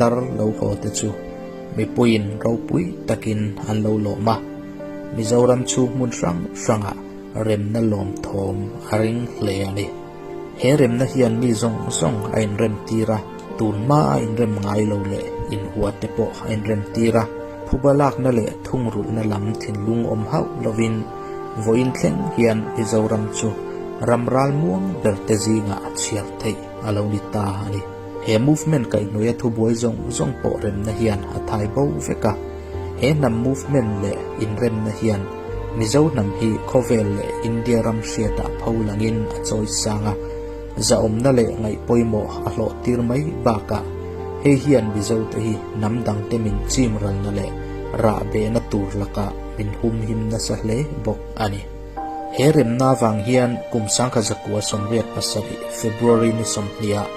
tar lo haw te chu mipuiin ropui takin an lo lawm a, Mizoram chhung hmun hrang hrangah remna lawm thawm a ring hle a ni. He remna hian mi zawng zawng a inremtir a, tun hma a inrem ngai lo leh inhua te pawh a inremtir a, phuba lakna leh thungrulhna lam thinlung awm hauh lovin vawiin thleng hian Mizoram chu ram ral muang ber te zingah a chhiar theih a lo ni ta a ni. He movement kaihhnuaia thubuai zawng zawng pawh remna hian a thai bo vek a, he hnam movement leh inremna hian Mizo hnam hi khawvel leh India ram hriatah pho langin a chawi sang a, zahawmna leh ngaihpawimawh a hlawh tir mai bakah hei hian Mizote hi hnam dangte min chim ralna leh rah behna tur lakah min humhim nasa hle bawk a ni. He remna avang hian kum 1987 February ni 20 ah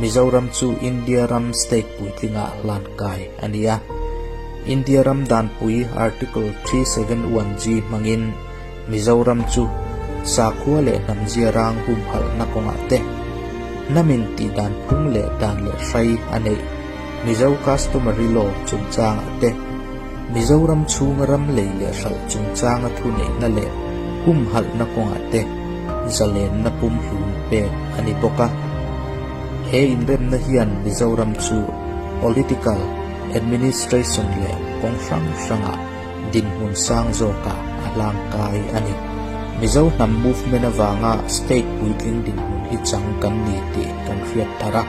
Mizoram chu India ram state puitlingah hlan kai a ni a. India ram danpui Article 371G hmangin Mizoram chu sakhua leh hnam ziarang humhalhna kawngah te, hnamin tihdan phung leh dan leh hrai a neih Mizo Customary Law chungchangah te, Mizoram chhunga ram lei leh hralh chungchanga thuneihna leh humhalhna kawngah te zalenna pumhlum pek a ni bawk a. He inremna hian Mizoram chu political, administration leh kawng hrang hrangah dinhmun sang zawkah a hlangkai a ni. Mizo hnam movement avanga state puitling dinhmun hi chang kan ni tih kan hriat thar a,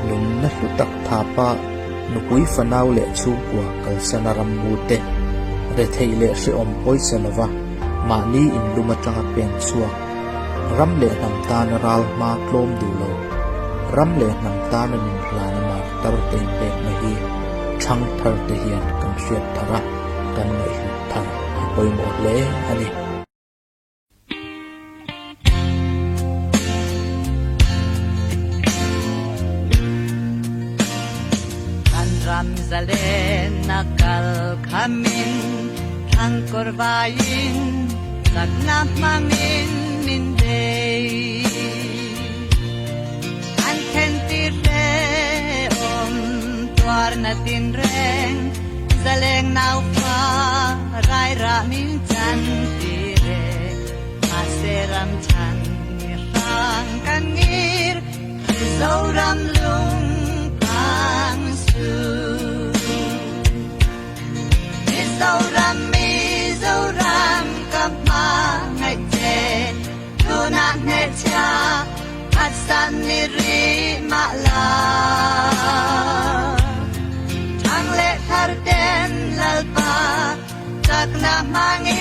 nunna hlu tak thapa nupui fanau leh chhungkua kalsana rammu te, retheih leh hrehawm pawisa lova mahni inlum atanga pen chhuak, ram leh hnam tana ral hma tlawm duh lo, ram leh hnam tana nun hlana mar tar te inpekna hi thang thar te hian kan hriat thar a, kan ngaihhlut thar a pawimawh hle a ni. Kan ram zalen a kal khamin thangkawr vaiin chakna hmangin min bei. An then tir hrehawm tuarna tinreng zaleng naufa rairah min chan tir e. Mahse ram chhan mi hrang kan ngir Mizoram lung phang suh. Mizoram Mizoram ka hmangaih che Tunah hnehchhia phatsan ni rih mah la. Thang leh thar ten Lalpa chakna hmangin.